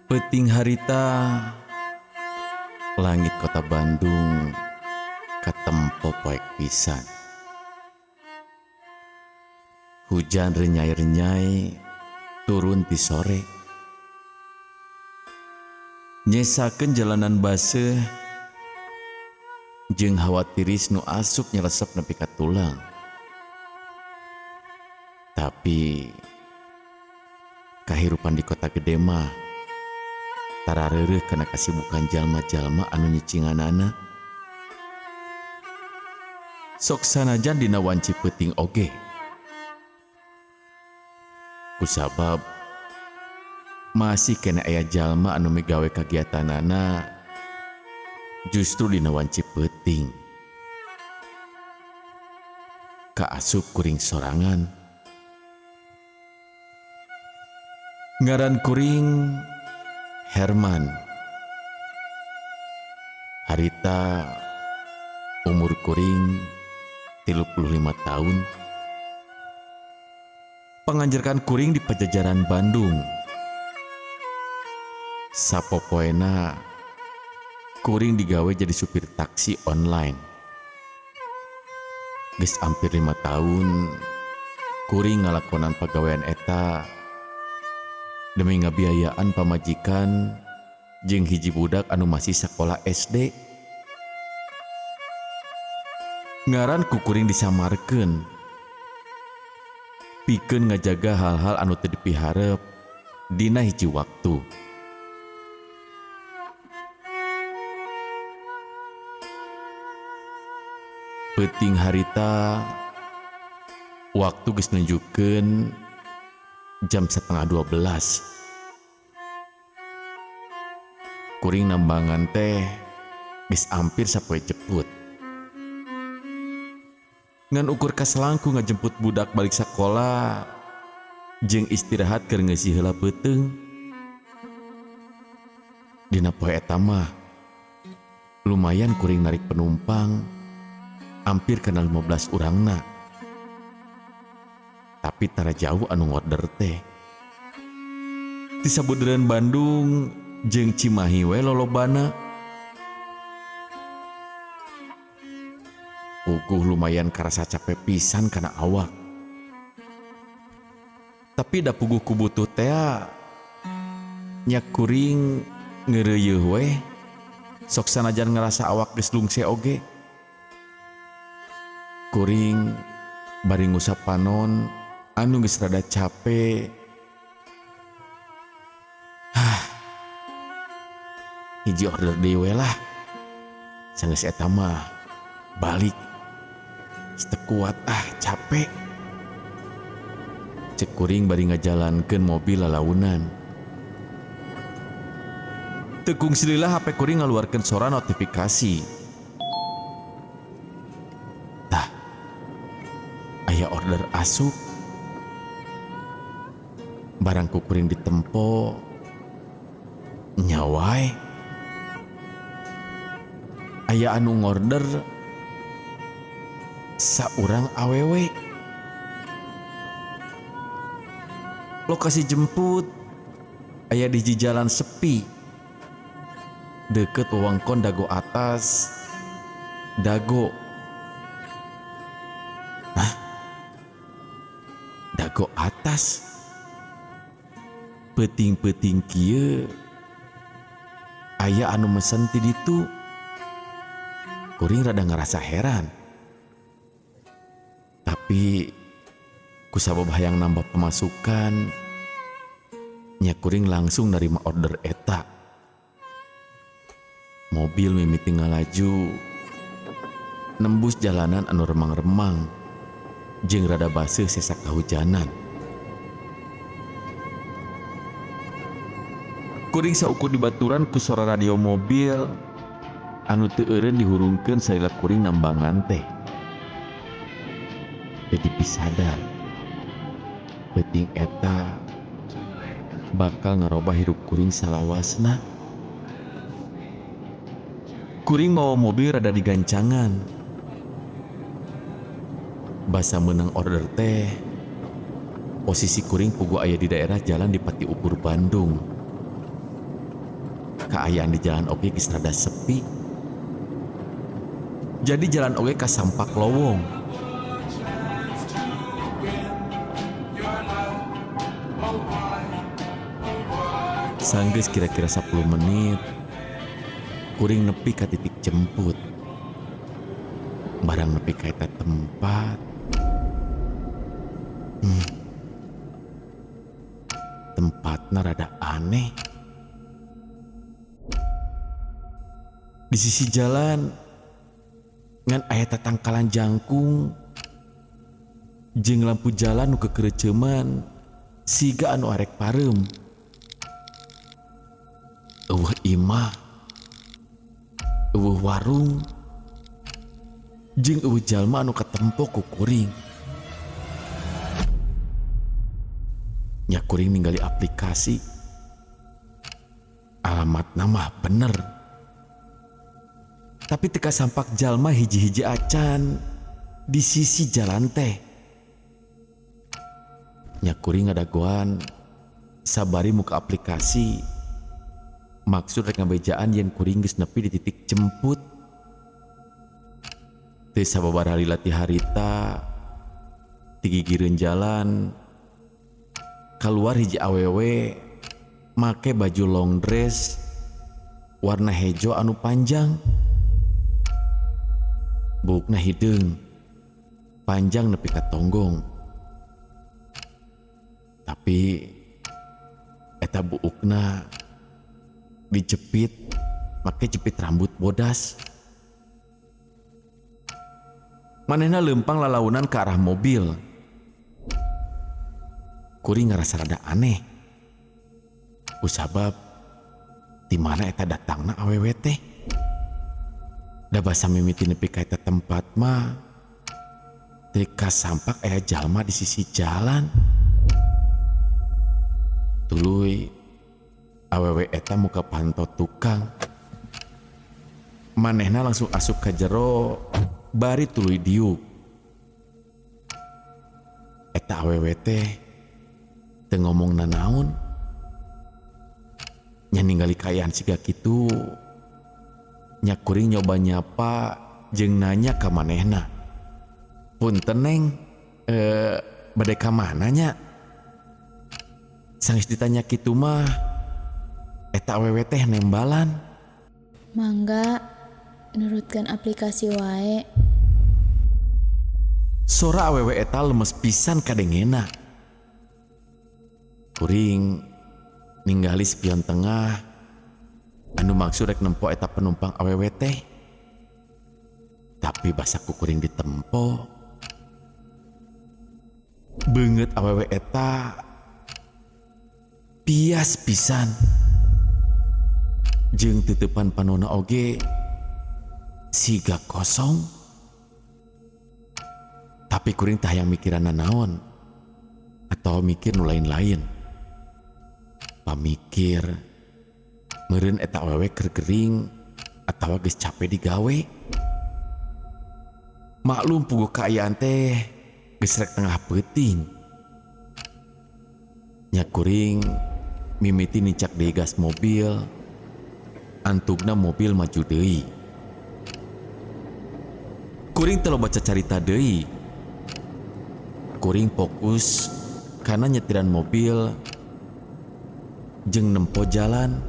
Peuting harita langit kota Bandung katempo poek pisan. Hujan renyai-renyai turun ti sore. Nyesakeun jalanan baseuh jeung hawa tiris nu asup nyelesep nepi ka tulang. Tapi kahirupan di kota gede mah tara reureuh kana kasibukan jalma-jalma anu nyicinganana. Sok sanajan dina wanci peuting oge. Kusabab masih keneh aya jalma anu migawe kagiatanana justru dina wanci peuting. Kaasup kuring sorangan. Ngaran kuring Herman. Harita umur kuring 35 tahun. Panganjerkan kuring di Pajajaran, Bandung. Sapopoena kuring digawe jadi supir taksi online. Geus hampir 5 tahun kuring ngalakonan pagawean eta demi ngabiayaan pamajikan jeung hiji budak anu masih sakola SD. Ngaran ku kuring disamarkeun pikeun ngajaga hal-hal anu teu dipiharep dina hiji waktu. Peuting harita waktu geus nunjukkeun jam 11.30. Kuring nambangan teh geus hampir sapoe jeput. Ngan ukur kaselangku ngajemput budak balik sakola jeung istirahat keur ngeusi heula beuteung. Dina poe eta mah lumayan kuring narik penumpang, hampir kana 15 urangna. Tapi tara jauh anu ngorder teh. Ti sabudeureun Bandung jeung Cimahi we lolobana. Puguh lumayan karasa capek pisan kana awak. Tapi da puguh ku butuh tea, nya kuring ngeureuyeuh we, sok sanajan ngarasa awak geus lungse oge. Kuring bari ngusap panon anu geus rada cape. Hah. Hiji order deui we lah. Sanggeus eta mah balik. Teu kuat ah, capek. Cek kuring bari ngajalankeun mobil lalaunan. Teu kungsi lila HP kuring ngaluarkeun sora notifikasi. Tah, aya order asup. Barang ku kuring ditempo, nya wae. Aya anu ngorder saurang awewe. Lokasi jemput aya di hiji jalan sepi deket wewengkon Dago Atas, Dago. Hah? Dago Atas? Peuting-peuting kieu aya anu mesen ti ditu. Kuring rada ngarasa heran. Tapi kusabab hayang nambah pemasukan, nya kuring langsung narima order eta. Mobil mimiti ngalaju nembus jalanan anu remang-remang jeung rada baseuh sesa kahujanan. Kuring saukur dibaturan ku sora radio mobil anu teu eureun dihurungkeun salila kuring nambangan teh. Jadi pisadar peuting eta bakal ngarobah hirup kuring salawasna. Kuring mawa mobil rada digancangan. Basa meunang order teh, posisi kuring puguh aya di daerah Jalan Dipati Ukur, Bandung. Kaayaan di jalan oge geus rada sepi. Jadi jalan oge kasampak lowong. Sanggeus kira-kira 10 menit, kuring nepi ka titik jemput. Barang nepi ka eta tempat. Tempatna rada aneh. Di sisi jalan ngan aya tatangkalan jangkung jeung lampu jalan nu kekereceuman siga anu arek pareum. Euweuh imah, euweuh warung, jeung euweuh jalma anu katempo ku kuring. Nya kuring ningali aplikasi, alamatna mah bener. Tapi teu kasampak jalma hiji-hiji acan di sisi jalan teh. Nya kuring ngadagoan sabari muka aplikasi, maksud rek ngabejaan yen kuring geus nepi di titik jemput. Teu sababaraha lila ti harita, ti gigireun jalan, kaluar hiji awewe make baju long dress warna hejo anu panjang. Buukna hideung, panjang nepi ka tonggong. Tapi eta buukna dijepit make jepit rambut bodas. Manehna leumpang lalaunan ke arah mobil. Kuring ngarasa rada aneh. Kusabab di mana eta datangna awewe teh? Da basa mimiti nepi ka eta tempat mah teu kasampak aya jalma di sisi jalan. Tuluy awewe eta muka panto tukang. Manehna langsung asup ka jero bari tuluy diuk. Eta awewe teh teu ngomong nanaon. Nya ningali kaayaan siga kitu, nya kuring nyoba nyapa jeung nanya ka manehna. Punten neng, bade ka mana nya? Sanggeus ditanya kitu mah eta awewe teh nembalan. Mangga nurutkeun aplikasi wae. Sora awewe eta lemes pisan kadengena. Kuring ninggali spion tengah anu maksud rek nempo eta penumpang awewe teh. Tapi basa ku kuring ditempo, beungeut awewe eta pias pisan. Jeung teuteupan panona oge siga kosong. Tapi kuring tah hayang mikiran nanaon atau mikir nu lain-lain. Pamikir meureun eta awewe keur gering atawa geus cape digawe. Maklum puguh kaayaan teh geus rek tengah peuting. Nya kuring mimiti nincak deui gas mobil, antugna mobil maju deui. Kuring teu loba cacarita deui. Kuring fokus kana nyetiran mobil jeung nempo jalan.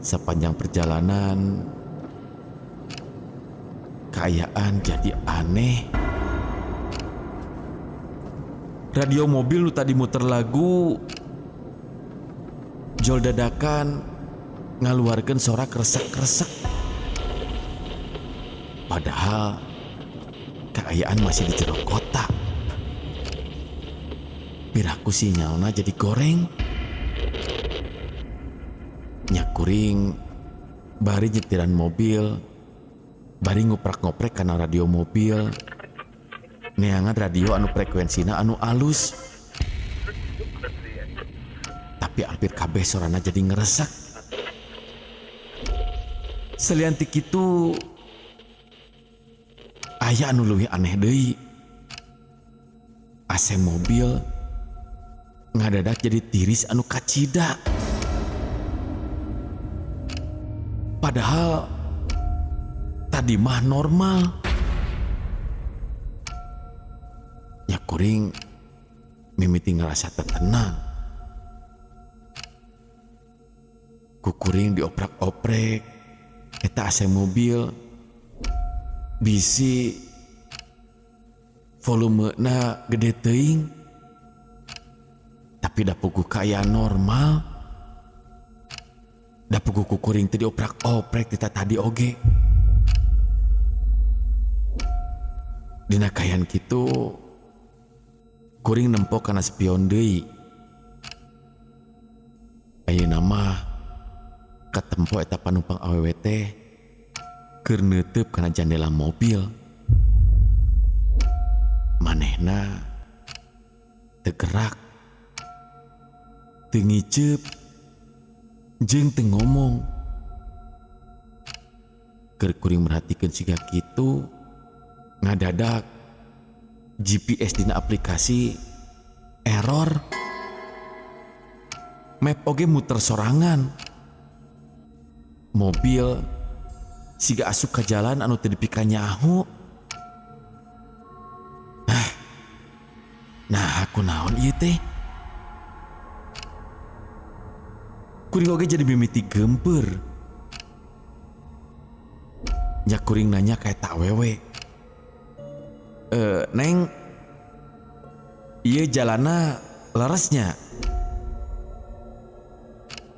Sepanjang perjalanan kaayaan jadi aneh. Radio mobil nu tadi muter lagu jol dadakan ngaluarkeun sora kresek-kresek. Padahal kaayaan masih di jero kota. Piraku sinyalna jadi goreng. Nya kuring bari nyetiran mobil, bari nguprak-ngoprek kana radio mobil. Neangan radio anu frekuensina anu alus. Tapi hampir kabeh sorana jadi ngeresek. Selian ti kitu aya anu leuwih aneh deui. AC mobil ngadadak jadi tiris anu kacida. Padahal tadi mah normal. Nya kuring mimiti ngerasa teu tenang. Ku kuring dioprak-oprek eta AC mobil bisi volumena gede teuing, tapi da puguh kaayaan normal. Da puguh ku kuring teu dioprak-oprek ti tadi oge. Dina kaayaan kitu kuring nempo kana spion deui. Ayeuna mah katempo eta panumpang awewe teh keur neuteub kana jandela mobil. Manehna teu gerak, teu ngiceup, jeung teu ngomong. Keur kuring merhatikeun siga kitu, ngadadak GPS dina aplikasi error. Map oge muter sorangan. Mobil siga asup ka jalan anu teu dipikanyaho. Hah. Nah, kunaon ieu teh? Kuring oge jadi mimiti geumpeur. Nya kuring nanya ka eta awewe. Neng, ieu jalana leresnya?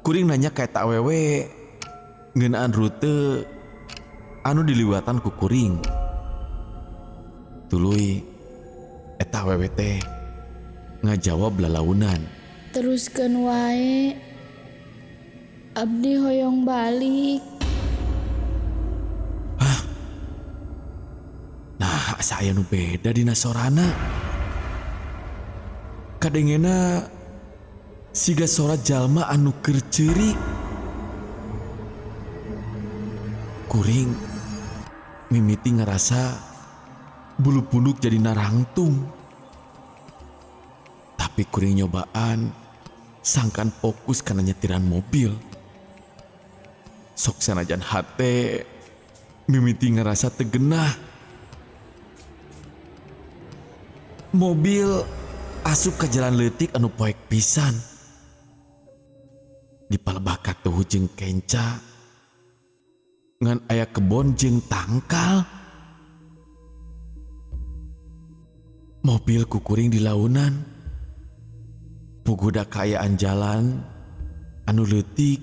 Kuring nanya ka eta awewe ngeunaan rute anu diliwatan ku kuring. Tuluy eta awewe teh ngajawab lalaunan. Teruskeun wae. Abdi hoyong balik. Hah? Nah, asa aya nu beda dina sorana. Kadengena siga sora jalma anu keur ceurik. Kuring mimiti ngerasa bulu punduk jadi narangtung. Tapi kuring nyobaan sangkan fokus kana nyetiran mobil. Sok sanajan hate mimiti ngerasa tegenah. Mobil asup ke jalan leutik anu poek pisan. Di palebah katuhu jeung kenca ngan aya kebon jeung tangkal. Mobil kukuring di launan. Puguda kaayaan jalan anu leutik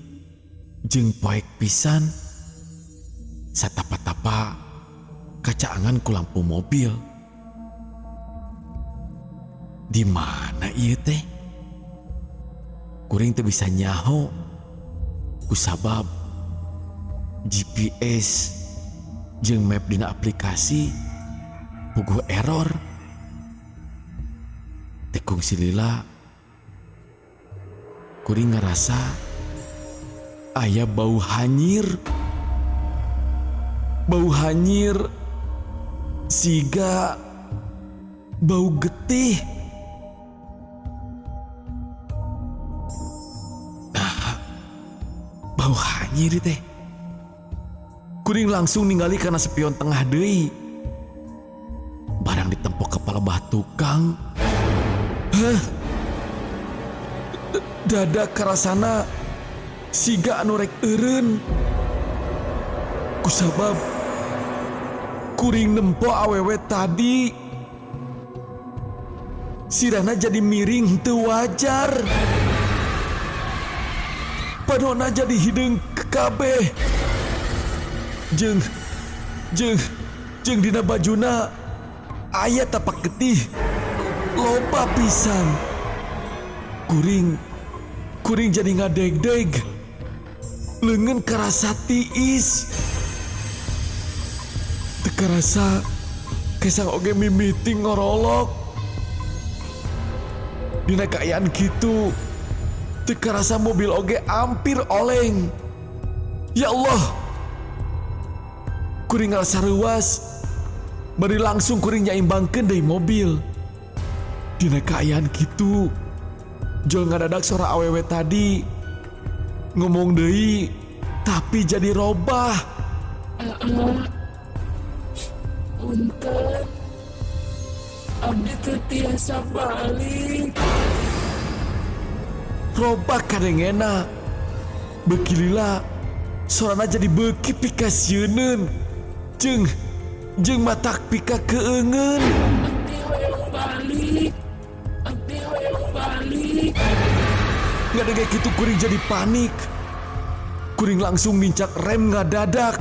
jeung poek pisan. Satapa-tapa kacaangan ku lampu mobil. Di mana ieu teh? Kuring teu bisa nyaho kusabab GPS jeung map dina aplikasi puguh error. Teu kungsi lila kuring ngarasa aya bau hanyir. Bau hanyir siga bau getih. Nah, bau hanyir teh. Kuring langsung ningali kana spion tengah deui. Barang ditempok kepala bah tukang. Hah? Dada karasana siga anu rek eureun. Kusabab kuring nempo awewe tadi. Sirahna jadi miring teu wajar. Panona jadi hideung kabeh. Jeung jeung jeung dina bajuna aya tapak getih loba pisan. Kuring jadi ngadeg-deg. Leungeun karasa tiis. Teu karasa kesang oge mimiti ngorolok. Dina kaayaan kitu teu karasa mobil oge hampir oleng. Ya Allah. Kuring ngarasa reuas. Bari langsung kuring nyaimbangkeun deui mobil. Dina kaayaan kitu jol ngadadak sora awewe tadi ngomong deui Tapi jadi robah. Punten, abdi teu tiasa balik. Robah kadengena. Beuki lila sorana jadi beuki pikasieuneun. Jeung jeung matak pikakeungeun. Abdi hoyong balik. Abdi hoyong balik. Ngadenge kitu kuring jadi panik. Kuring langsung nincak rem ngadadak.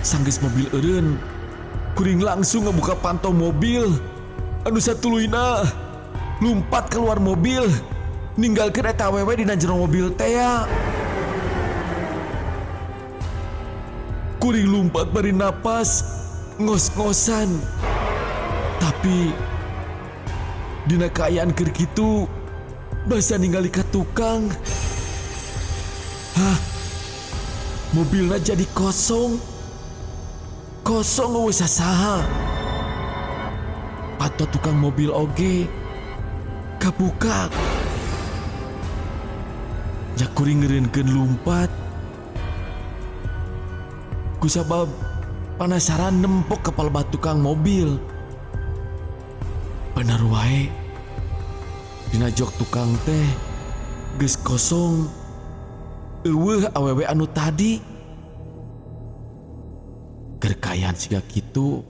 Sanggeus mobil eureun, kuring langsung ngebuka panto mobil. Anu satuluyna lumpat keluar mobil, ninggalkeun eta awewe dina jero mobil tea. Kuring lumpat bari napas ngos-ngosan. Tapi dina kaayaan keur kitu basa ningali ka tukang. Hah, mobilna jadi kosong. Kosong euweuh sasaha. Panto tukang mobil oge kabuka. Nya kuring ngeureunkeun lumpat. Kusabab panasaran nempok kepala batu tukang mobil. Bener wae. Dina jok tukang teh geus kosong. Euweuh awewe anu tadi. Keur kaayaan siga kitu,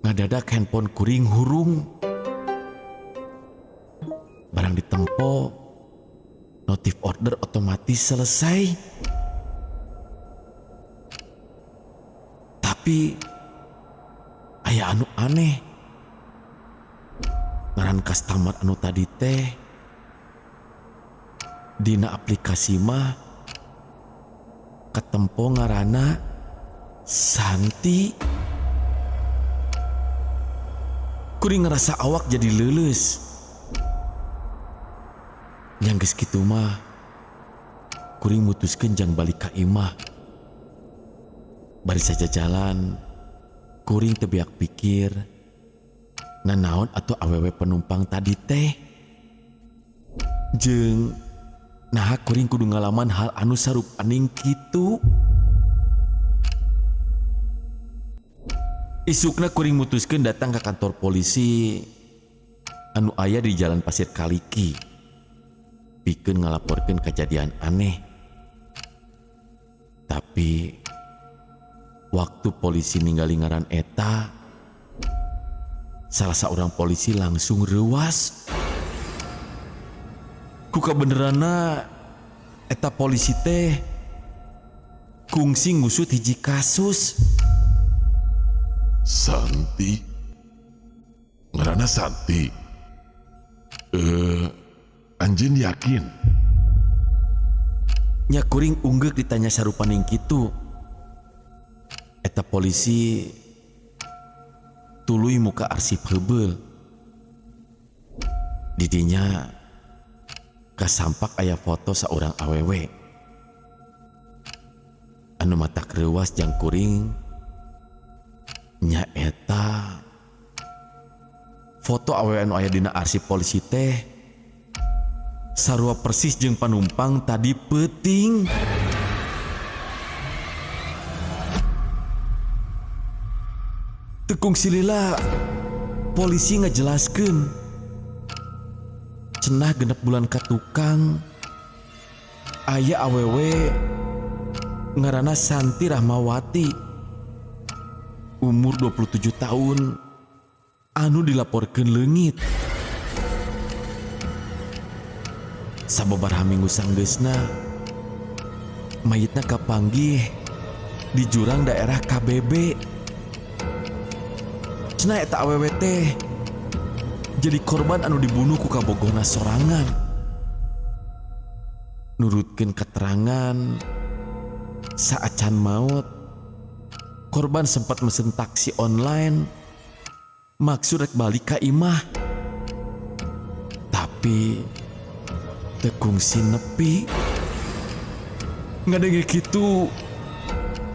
ngadadak handphone kuring hurung. Barang ditempo, notif order otomatis selesai. Tapi aya anu aneh. Ngaran customer anu tadi teh dina aplikasi mah katempo ngaranna Santi. Kuring ngerasa awak jadi leuleus. Yang geus kitu mah kuring mutuskeun jang balik ka imah. Bari saja jalan, kuring teu beak pikir nanaon atuh awewe penumpang tadi teh. Jeung naha kuring kudu ngalaman hal anu sarupaning kitu. Isukna kuring mutuskeun datang ke kantor polisi anu aya di Jalan Pasir Kaliki. Pikeun ngalaporkeun kejadian aneh. Tapi waktu polisi ningali ngaran eta, salah seorang polisi langsung reuas. Ku kabeneranna eta polisi teh kungsi ngusut hiji kasus. Santi? Ngaranna Santi? Anjeun yakin? Nya kuring unggeuk ditanya sarupaning kitu. Eta polisi tuluy muka arsip heubeul. Didinya kasampak aya foto saurang awewe. Anu matak reuas jang kuring nya eta foto awewe anu aya dina arsip polisi teh sarua persis jeung panumpang tadi peuting. Tekung silila polisi ngajelaskeun cenah 6 bulan ka tukang aya awewe ngaranna Santi Rahmawati umur 27 tahun anu dilaporkeun leungit. Sababaraha minggu sanggeusna mayitna kapanggih di jurang daerah KBB. Cenah eta awewe teh jadi korban anu dibunuh ku kabogohna sorangan. Nurutkeun keterangan saacan maut, korban sempat mesen taksi online maksud rek balik ka imah. Tapi teu kungsi nepi. Ngadenge kitu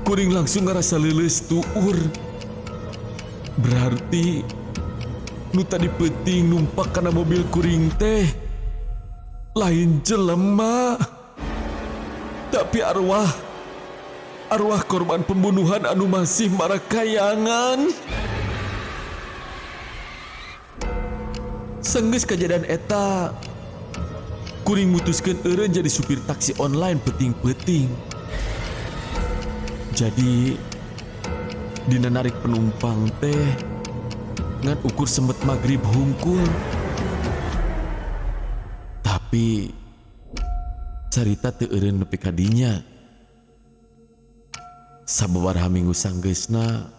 kuring langsung ngarasa leuleus tuur. Berarti nu tadi peuting numpak kana mobil kuring teh Lain jelema, tapi arwah. Arwah korban pembunuhan anu masih marakayangan. Sanggeus kejadian eta, kuring mutuskeun eureun jadi supir taksi online peuting-peuting. Jadi dina narik penumpang teh ngan ukur sempet maghrib hungkul. Tapi carita teu eureun nepi ka dinya. Sababaraha minggu sanggeusna,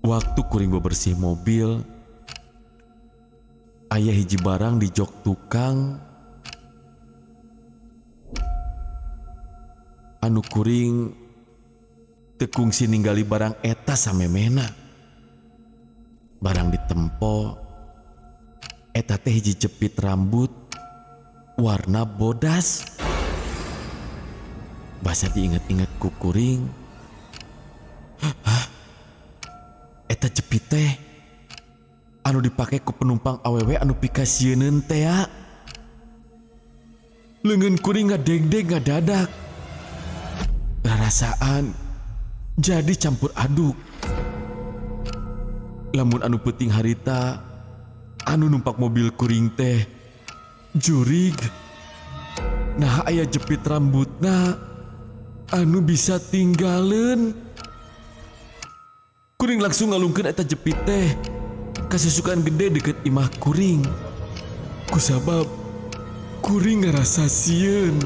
waktu kuring bebersih mobil, aya hiji barang di jok tukang anu kuring teu kungsi ninggali barang eta samemehna. Barang ditempo, eta teh hiji jepit rambut warna bodas. Basa diinget-inget ku kuring, hah? Eta jepit teh anu dipake ku penumpang awewe anu pikasieuneun teh ya. Leungeun kuring ngadegdeg ngadadak. Rarasaan jadi campur aduk. Lamun anu peuting harita anu numpak mobil kuring teh jurig. Nah aya jepit rambutna anu bisa tinggaleun. Kuring langsung ngalungkeun eta jepit teh kasusukan gede deket imah kuring. Kusabab kuring ngarasa sieun.